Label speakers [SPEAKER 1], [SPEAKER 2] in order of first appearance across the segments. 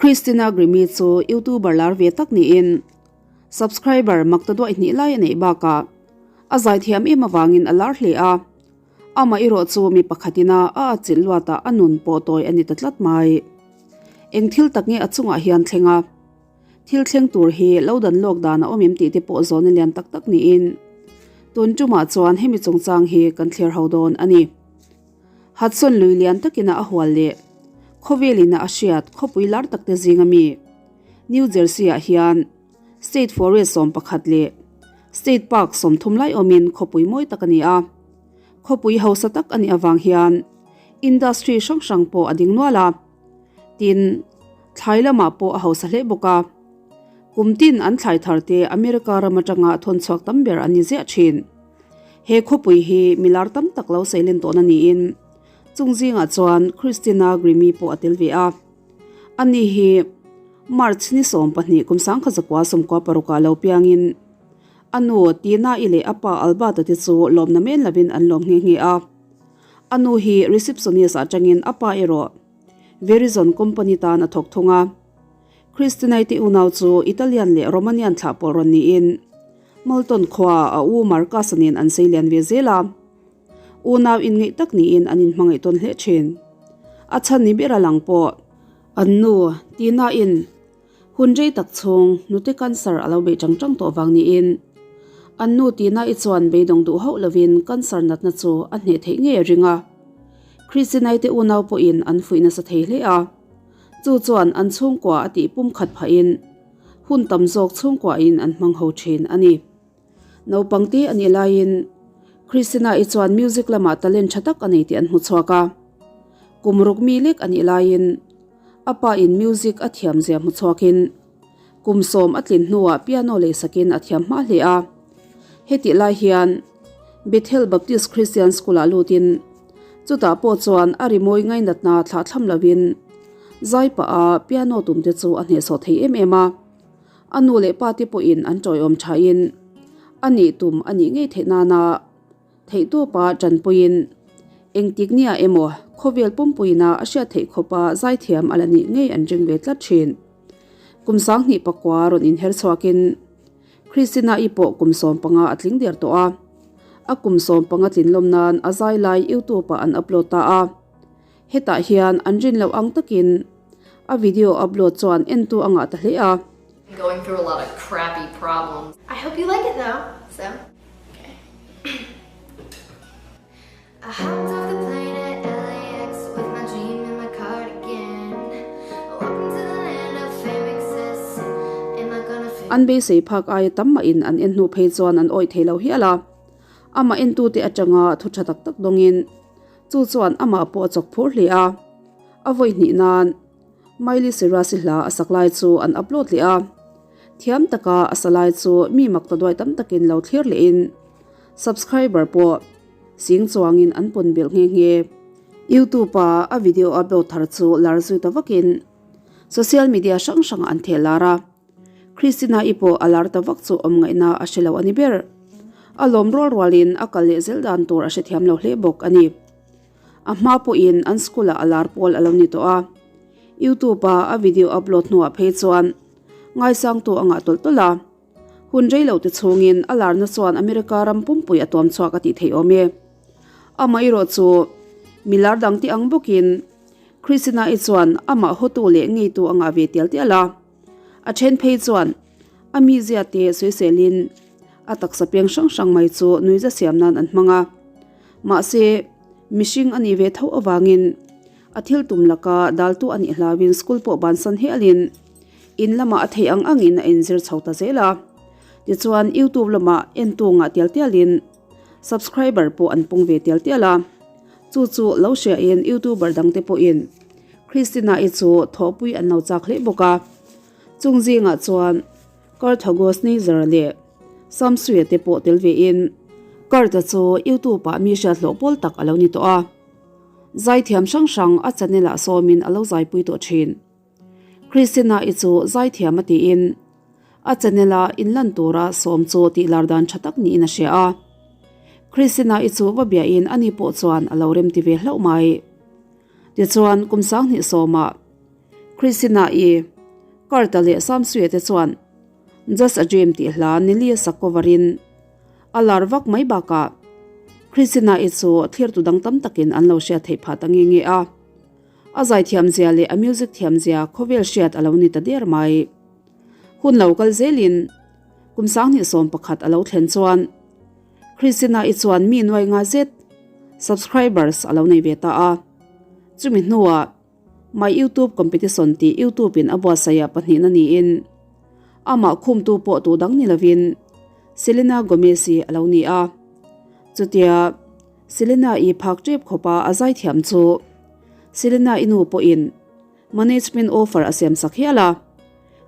[SPEAKER 1] Christina Grimmie chu YouTuber lar ve tak niin subscriber maktaduaih hnih lai a neih bakah a zaithiam em avangin a lar hle a. Amah erawh chu mi pakhatin a a atchilh luatah a nun pawh tawi a ni ta tlat mai. Eng thil tak nge a chungah hian thleng a? Thil thleng tur hi lo dan lawk dan a awm em tih te pawh zawhna lian tak tak niin tun tumah chuan hemi chungchang hi kan thlir ho dawn a ni. Hudson lui lian takin a a hual leh khawvelin a a hriat khawpui lar tak te zinga mi New Jersey-ah hian State Forest 11 leh State Park 30 lai awmin khawpui mawi tak a ni a. Khawpui hausa tak a nih avang hian industry hrang hrang pawh a ding nual a. Tin, thlai lamah pawh a hausa hle bawk a. Kum tin an thlai thar te America ram atanga thawn chhuak tam ber an ni ziah thin. He khawpui hi milar tam tak lo seilen tawhna niin chung zingah chuan Christina Grimmie pawh a tel ve a. Ani hi March ni 12 kum 1996 ah lo piangin a nu Tina-i leh a pa Albert-a te chu lawmna men lovin an lawm nghe nghe a. A nu hi receptionist ah tangin a pa erawh Verizon company tan a thawk thung a. Christina-i te unau chu Italian leh Romanian thlah pawh rawn niin Malton khua a u Marcus-a nen an sei lian ve zel a. Unau inngeih tak niin an inhmangaih tawn hle thin. A chhan ni ber a lang pawh an nu Tina-in Hun rei tak chhung nute cancer a lo beih tang tang tawh vang niin an nu Tina-i chuan beidawng duh hauh lovin cancer natna chu a hneh theih ngei a ring a. Christina-i te unau pawhin an fuih nasa thei hle a, chu chuan an chhungkua a tih pum khat phahin hun tam zawk chhungkuain an hmang ho thin a ni. Naupang te a nih laiin Christina-i chuan music lamah talent tha tak a nei tih an hmu chhuak a. Kum ruk mi lek a nih laiin A pa in music a thiam zia hmu chhuakin kum sawm a tlin hnuah piano lei sakin a thiam hma hle a. Hetih lai hian Bethel Baptist Christian School ah lutin chutah pawh chuan a rimawi ngainatna thlah thlam lovin zai pah a piano tum te chu a hnehsawh thei em em a. A nu leh pa te pawhin an tawiawm thain a nih tum a nih ngei theih nana Theihtawpa tanpuiin engtik nia emaw khawvel pumpuina a hriat theih khawpa zaithiam a la nih ngei an ring ve tlat thin. Kum 20 pakua rawn inher chhuakin Christina-i pawh kum 15 a tling der tawh a. A kum 15 tlin lawm nan a zai lai YouTube-ah an upload ta a. Hetah hian an rin loh ang takin a video upload chuan entu a ngah ta hle a.
[SPEAKER 2] Going through a lot of crappy problems.
[SPEAKER 3] I hope you like it though, so okay. I hopped off the plane at LAX with my dream in my cardigan. Welcome to the land of fame exists. Am I gonna fit?
[SPEAKER 1] An beisei phak aia tam mahin an en hnu phei chuan an awih thei lo hial a. Amah entute atanga thu tha tak tak dawngin chu chuan amah pawh a chawk phur hle a. A vawi hnih nan Miley Cyrus-i hla a sak lai chu an upload leh a. Thiam taka a sa lai chu mi mak ta duai tam takin lo thlir lehin subscriber pawh sing chuangin an pawn belh nghe nghe. YouTube-a a video upload thar chu lar zui ta vakin social media hrang hrangah an theh lar a. Christina-i pawh a lar ta vak chu awm ngaihna a hre lo a ni ber. A lawm rual rualin a kal leh zel dan tur a hrethiam lo hle bawk a ni. A hma pawhin an school-ah a lar pawl a lo ni tawh a. YouTube-a a video upload hnuah phei chuan ngaisangtu a ngah tawlh tawlh a. Hun rei lo te chhungin a larna chuan America ram pumpui a tuam chhuak a tih theih awm e. Amaherawh chu mi lar dang tih ang bawkin Christina-i chuan amah hawtu leh ngeitu a ngah ve tial tial a. A then phei chuan a mizia te sawiselin a taksa peng hrang hrang mai chu nuiza siam nan an hmang a. Mahse, mihring a nih ve tho avangin a thil tum laka daltu a nih hlauin school pawh bansan hialin in lamah a theih ang angin a inzir chho ta zel a. Tichuan, YouTube lamah entu ngah tial tialin subscriber pawh an pung ve tial tial a. Chu chu lo hriain YouTuber dangte pawhin Christina-i chu thawhpui an lo chak hle bawk a. Chung zingah chuan Karthago Sneezer leh Sam Suya te pawh tel vein Kurt-a chu YouTube-ah mi hriat hlawh pawl tak a lo ni tawh a. Zaithiam hrang hrang a channel-ah sawmin a lo zaipui tawh thin. Christina-i chu zaithiam a tiin a channel-a inlan tura sawm chu tihlar dan tha tak niin a hria a. Christina-i chu va biahin ani pawh chuan a lo remti ve hlauh mai. Tichuan, kum 20 sawmah. Christina-i, Kurt-a leh Samsuia te chuan Just a Dream tih hla Nelly-a sak cover in a lar vak mai bakah Christina-i chu thlirtu dang tam takin an lo hriat theih phah ta nge nge a. A zaithiam zia leh a music thiam zia khawvel hriat a lo ni ta der mai. Hun lo kal zelin kum 2011 a lo thlen chuan Christina-i chuan mi nuai nga zet subscribers a lo nei ve ta a. Chumi hnuah My YouTube Competition tih YouTube in a buatsaih ah pahnihna niin amah khumtu pawh tu dang ni lovin Selena Gomez-i a lo ni a. Chutia Selena-i phak tep khawpa a zaithiam chu Selena-i nu pawhin management offer a siam sak hial a.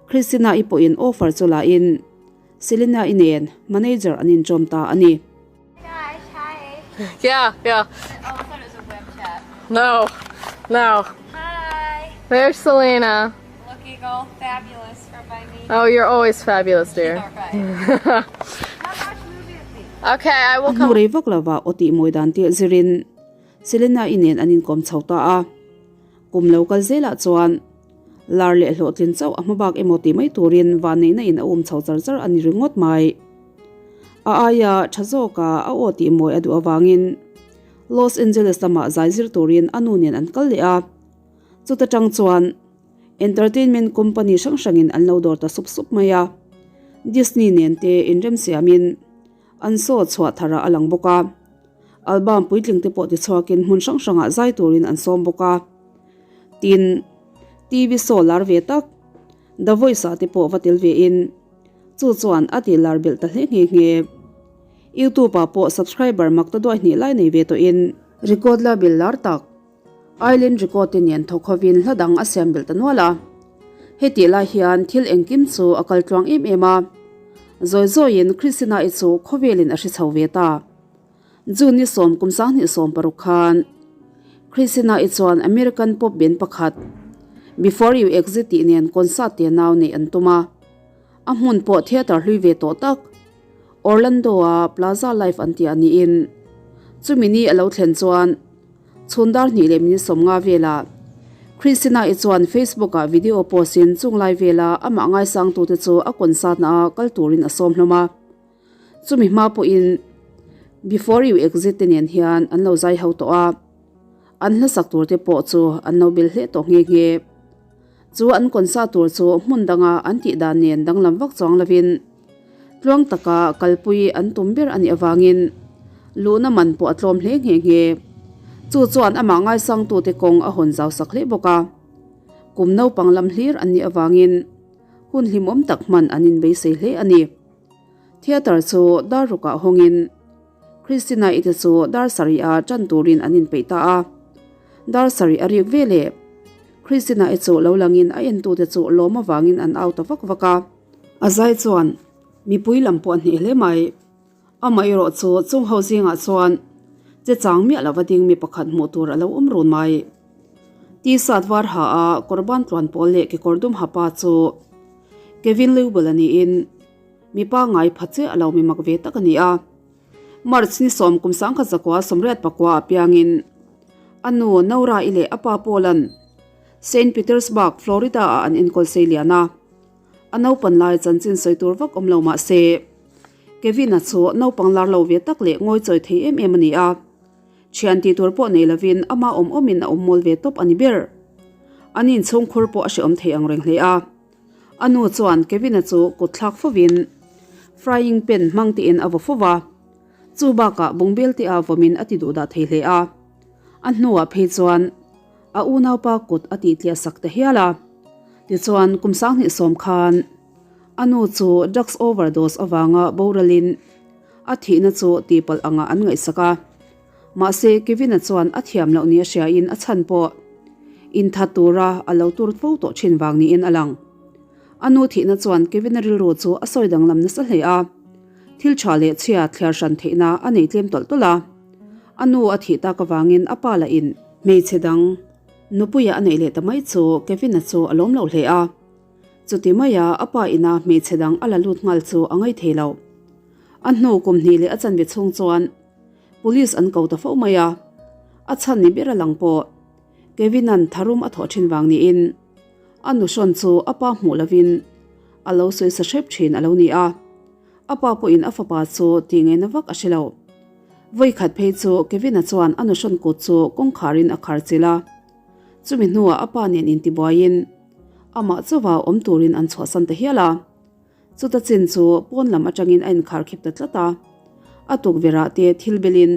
[SPEAKER 1] Christina-i pawhin offer chu lahin Selena-i nen manager an inchawm ta a ni.
[SPEAKER 2] Yeah, yeah.
[SPEAKER 4] Oh, I thought it was a web chat.
[SPEAKER 2] No, no.
[SPEAKER 4] Hi.
[SPEAKER 2] There's Selena.
[SPEAKER 4] Looking all fabulous for my meeting.
[SPEAKER 2] Oh, you're always fabulous, dear.
[SPEAKER 4] All right. Come watch a movie with me.
[SPEAKER 2] Okay, I will
[SPEAKER 1] A
[SPEAKER 2] come.
[SPEAKER 1] hnu rei vak lova aw tih mawi dan te zirin Selena-i nen an inkawm chho ta a. Kum lo kal zelah chuan lar leh hlawhtlin chauh a hma bak emaw tih mai turin vanneihna in a um chho char char a ni ringawt mai. A aia tha zawka a aw tih mawi a duh avangin Los Angeles lamah zai zir turin a nu nen an kal leh a. Chuta tang chuan entertainment company hrang hrangin an lo dawr ta sup sup mai a. Disney nen te inremsiamin an saw chhuah tharah a lang bawk a. Album puitling te pawh tichhuakin hmun hrang hrangah zai turin an sawm bawk a. Tin, TV show lar ve tak The Voice ah te pawh va tel ve in chu chuan a ti lar belh ta hle nghe nghe. YouTube ah pawh subscriber mak ta duai hnih lai nei ve tawhin record label lar tak Island Record te nen thawk hovin hla dang a siam belh ta nual a. Hetih lai hian thil engkim chu a kal tluang em em a. Zawi zawiin Christina-i chu khawvelin a hre chho ve ta. June ni sawm kum 2016 khan Christina-i chuan American pop band pakhat Before You Exit tih nen concert te nau neih an tum a. A hmun pawh theatre hlui ve tawh tak Orlando-a Plaza Live an tih a niin chumi ni a lo thlen chuan chhun dar hnih leh minute 50 velah Christina-i chuan Facebook-ah video post-in chung lai vela amah ngaisangtute chu a concert na-a kal turin a sawm hlawm a. Chumi hma pawhin Before You Exit te nen hian an lo zai ho tawh a, an hlasak tur te pawh chu an lo bel hle tawh nghe nghe. Chu an concert tur chu hmun danga an tih dan nen danglam vak chuang lovin tluang taka kalpui an tum ber a nih avangin luhna man pawh a tlawm hle nghe nghe. Chu chuan amah ngaisangtute kawng a hawn zau sak hle bawk a. Kum naupang lam hlir an nih avangin hun hlimawm tak hman an inbeisei hle a ni. Theatre chu dar rukah hawngin Christina-i te chu dar sarih-a tan turin an inpeih ta a. Dar sarih a rik ve leh Christina-i chu lo langin a entute chu lawm avangin an au ta vak vak a. A zai chuan mipui lam pawh a hneh hle mai. Amah erawh chu chung ho zingah chuan che chang miah lova ding mi pakhat hmuh tur a lo awm run mai. T-shirt var ha a kawr ban tluan pawl leh kekawr dum ha pa chu Kevin Lewbel a niin mipa ngai pha chiah a lo mi mak ve tak a ni a. March ni sawm kum 1984 ah piangin a nu Nora-i leh a pa Paul-a'n Saint Petersburg, Florida ah an enkawl sei lian a. A naupan lai chanchin sawi tur vak awm lo mah se, Kevin-a chu naupang lar lo ve tak leh ngawi chawi thei em em a ni a. Thian tih tur pawh nei lovin ama awm awmin a awm mawl ve tawp a ni ber. An inchhung khur pawh a hrehawm thei ang reng hle a. A nu chuan Kevin-a chu kut thlak fovin frying pan hmang tein a vaw fova, chu bakah bungbel te a vawmin a ti duh dah thei hle a. A hnuah phei chuan a unaupa kut a tih tliah sak ta hial a. Tichuan kum 2010 khan a nu chu drugs overdose avanga boralin a thihna chu tihpalh angah an ngaihsak a. Mahse Kevin-a chuan a thiam loh nia hriain a chhan pawh inthat tura a lo tur fo tawh thin vang niin a lang. A nu thihna chuan Kevin-a rilru chu a sawi danglam nasa hle a, thil tha leh chhia thliar hran theihna a nei tlem tawlh tawlh a. A nu a thih tak avangin a pa lahin hmeichhe dang nupuia a neih leh ta mai chu Kevin-a chu a lawm lo hle a. Chuti maia a pa ina hmeichhe dang a la lut nghal chu a ngaih thei lo. A hnu kum hnih leh a chanve chhung chuan Police an ko ta fo mai a, a chhan ni ber a lang pawh Kevin-a'n tharum a thawh thin vang niin. A nuhrawn chu a pa hmuh lovin a lo sawi sa hrep thin a lo ni a. A pa pawhin a fapa chu tih ngaihna vak a hre lo. Vawikhat phei chu Kevin-a chuan a nuhrawn kut chu kawngkharin a khar chilh a. Chumi hnuah a pa nen intibuaiin amah chauha awm turin an chhuahsan ta hial a. Chuta chin chu pawn lam atangin a inkhar khip ta tlat a. A tukverhah te thil belin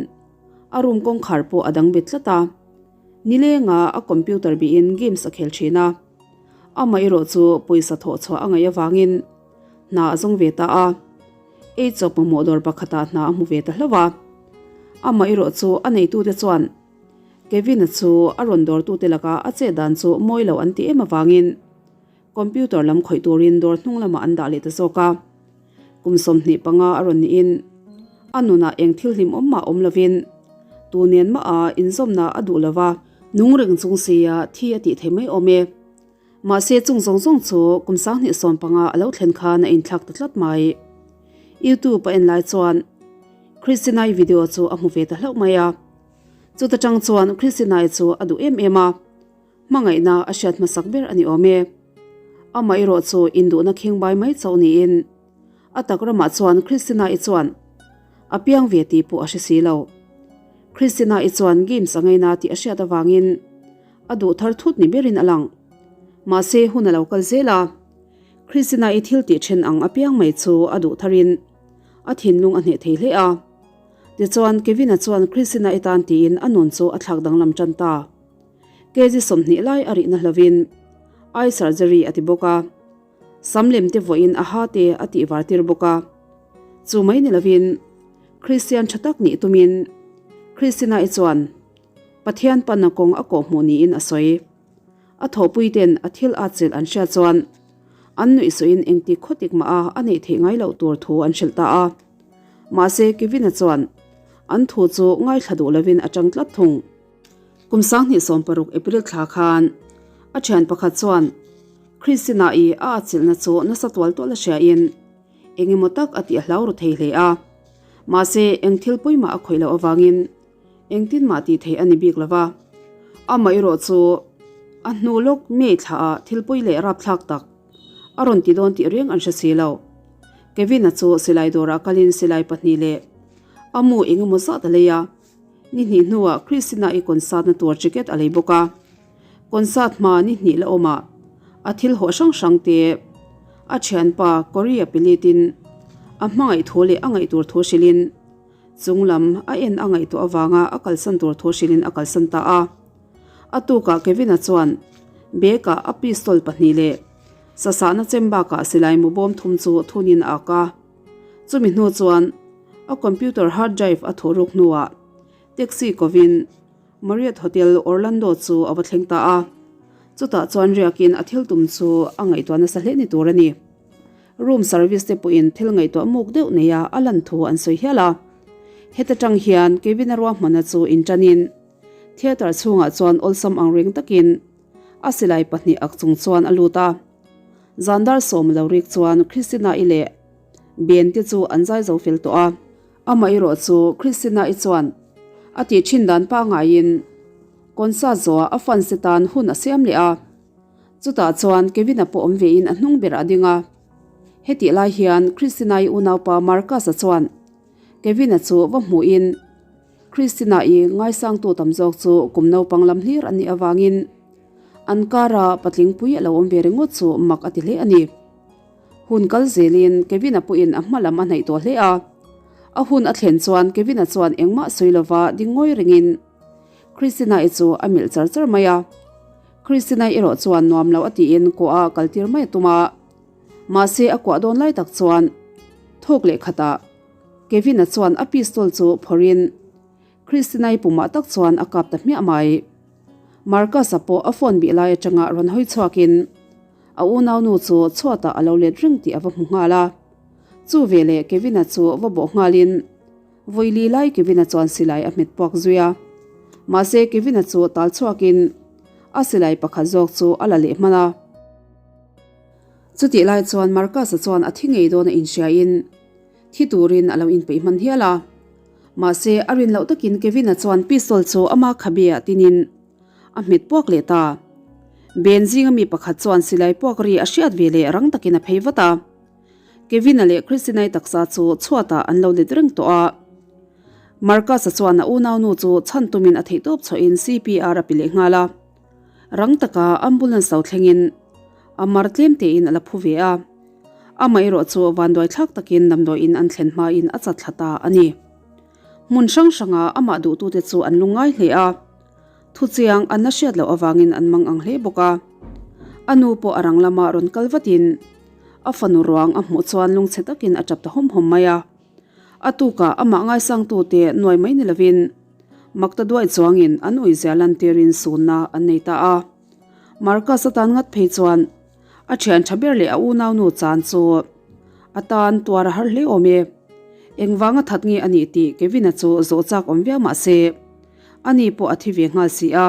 [SPEAKER 1] a room kawngkhar pawh a dang bet tlat a. Nilenga a computer bihin games a khel thin a. Amah erawh chu pawisa thawh chhuah a ngaih avangin hna a zawng ve ta a. Ei chawp mamawh dawr pakhatah hna a hmu ve ta hlauh a. Amah erawh chu a neitute chuan Kevin-a chu a rawn dawrtute laka a chet dan chu mawi lo an ti em avangin Computer lam khawih turin dawr hnung lamah an dah leh ta zawk a. Kum 25 a rawn niin a nunah eng thil hlimawm mah awm lovin tu nen maha inzawmna a duh lova nung reng chung sia thi a tih theih mai awm e. Mahse chung zawng zawng chu kum 2015 a lo thlen khan a inthlak ta tlat mai. YouTube a en lai chuan Christina-i video chu a hmu ve ta hlauh mai a. Chuta tang chuan Christina-i chu a duh em em a. Hmangaihna a hriat hmasak ber a ni awm e. Amah erawh chu induhna khengbai mai chauh niin a tak ramah chuan Christina-i chuan a piang ve tih pawh a hre si lo. Christina-i chuan games a ngaina tih a hriat avangin a duh thar thut ni berin a lang. Mahse hun a lo kal zel a, Christina-i thil tih then ang a piang mai chu a duh tharin a thinlung a hneh thei hle a. Tichuan Kevin-a chuan Christina-i tan tiin a nun chu a thlak danglam tan ta. Kg 20 lai a rihna hlovin eye surgery a ti bawk a, sam lem te vawiin a ha te a tih var tir bawk a. Chu mai ni lovin Kristian tha tak nih tumin Christina-i chuan Pathian panna kawng a kawhhmuh niin a sawi. A thawhpui ten a thil at chilh an hriat chuan an nuih suhin engtik khawtik mah a a neih theih ngai loh tur thu an hrilh ta a. Mahse Kevin-a chuan an thu chu ngaithla duh lovin a tang tlat thung. Kum 2016 April thla khan a thian pakhat chuan Christina-i a atchilhna chu nasa tual tual a hriain eng emaw tak a tih a hlau ru thei hle a. Mahse, eng thil pawimah a khawih loh avangin engtin mah tih theih a ni bik lo va. Amah erawh chu a hnu lawk May thlaah thil pawi leh rapthlak tak a rawn ti dawn tih reng an hre si lo. Kevin-a chu silai dawrah kalin silai pahnih leh a mu eng emaw zat a lei a. Ni hnih hnuah Christina-i concert-na tur ticket a lei bawk a. Concert hma ni hnih la awmah a thil hawh hrang hrang te a thianpa Corey-a pe litin a hmangaih thu leh a ngaih tur thu hrilhin chung lam a en a ngaihtuah avanga a kalsan tur thu hrilhin a kalsan ta a. A tukah Kevin-a chuan bag-ah a pistol pahnih leh sasahna chem bakah silai mu bawm thum chu thunin a ak a. Chumi hnu chuan a computer hard drive a thawh ruk hnuah taxi kovin Marriott Hotel Orlando chu a va thleng ta a. Chutah chuan riakin a thil tum chu a ngaihtuah nasa hle ni tur a ni. Room service te pawhin thil ngaihtuah muk deuh neia a lan thu an sawi hial a. Heta tang hian Kevin-a ruahmanna chu inṭanin theatre chhungah chuan awlsam ang reng takin a silai pahnih ak chung chuan a lut a. Zandar sawm lo rik chuan Christina-i leh Ben te chu an zai zo fel tawh a. Amah erawh chu Christina-i chuan a tih thin dan pangaiin concert zawhah a fans te tan hun a siam leh a. Chutah chuan Kevin-a pawh awm vein a hnung berah a ding a. Hetih lai hian Christina-i unaupa Marcus-a chuan Kevin-a chu va hmuhin Christina-i ngaisangtu tam zawk chu kum naupang lam hlir an nih avangin An kara patling pui a lo awm ve ringawt chu mak a ti hle a ni. Hun kal zelin Kevin-a pawhin a hma lam a hnaih tawh hle a. A hun a thlen chuan Kevin-a chuan engmah sawi lova ding ngawi rengin Christina-i chu a melh char char mai a. Christina-i erawh chuan nuam lo a tiin kuah a kal tir mai a tum a. Mahse a kuah dawn lai tak chuan thawk leh khatah Kevin-a chuan a pistol chu phawrhin Christina-i pumah tak chuan a kap ta hmiah mai. Marcus-a pawh a phone bih lai atanga rawn hawi chhuakin a unaunu chu chhuatah a lo let reng tih a va hmu nghal a. Chu veleh Kevin-a chu va bawh nghalin vawi li lai Kevin-a chuan silai a hmet puak zui a. Mahse Kevin-a chu tal chhuakin a silai pakhat zawk chu a la leh hman a. Chutih lai chuan Marcus-a chuan a thi ngei dawn a inhriain thi turin a lo inpeih hman hial a. Mahse, a rin loh takin Kevin-a chuan pistol chu ama khabe ah tinin a hmet puak leh ta. Ben zinga mi pakhat chuan silai puak ri a hriat ve leh rang takin a phei vat a. Kevin-a leh Christina-i taksa chu chhuatah an lo let reng tawh a. Marcus-a chuan a unaunu chu chhan tumin a theihtawp chhuahin CPR a pe leh nghal a. Rang taka ambulance lo thlengin a mar tlem tein a la phu ve a. Amaherawh chu vanduai thlak takin damdawiin an thlen hmain a chat thla ta a ni. Hmun hrang hranga amah duhtute chu an lungngai hle a. Thuchiang an la hriat loh avangin an mang ang hle bawk a. A nu pawh a rang lama rawn kal vatin a fanu ruang a hmuh chuan lungchhe takin a tap ta hawm hawm mai a. A tukah amah ngaisangtute nuai mai ni lovin makta duai chuangin an uizia lantirin sunna an nei ta a. Marcus atan ngat phei chuan a thian tha ber leh a unaunu chan chu a tan tuar a har hle awm e. Engvanga that nge a nih tih Kevin-a chu zawh chak awm viau mah se ani pawh a thi ve nghal si a.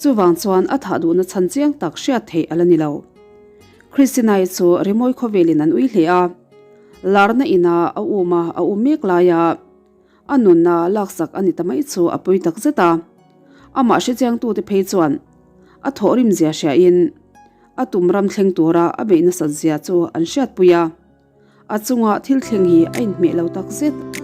[SPEAKER 1] Chuvang chuan a thah duhna chhan chiang tak hriat theih a la ni lo. Christina-i chu rimawi khawvelin an ui hle a. Larna ina a um a, a um mek laia a nunna laksak a ni ta mai chu a pawi tak zet a. Amah hrechiangtute phei chuan a thawhrim zia hriain a tum ram thleng tura a beih nasat zia chu an hriatpui a. A chunga thil thleng hi a inhmeh lo tak zet.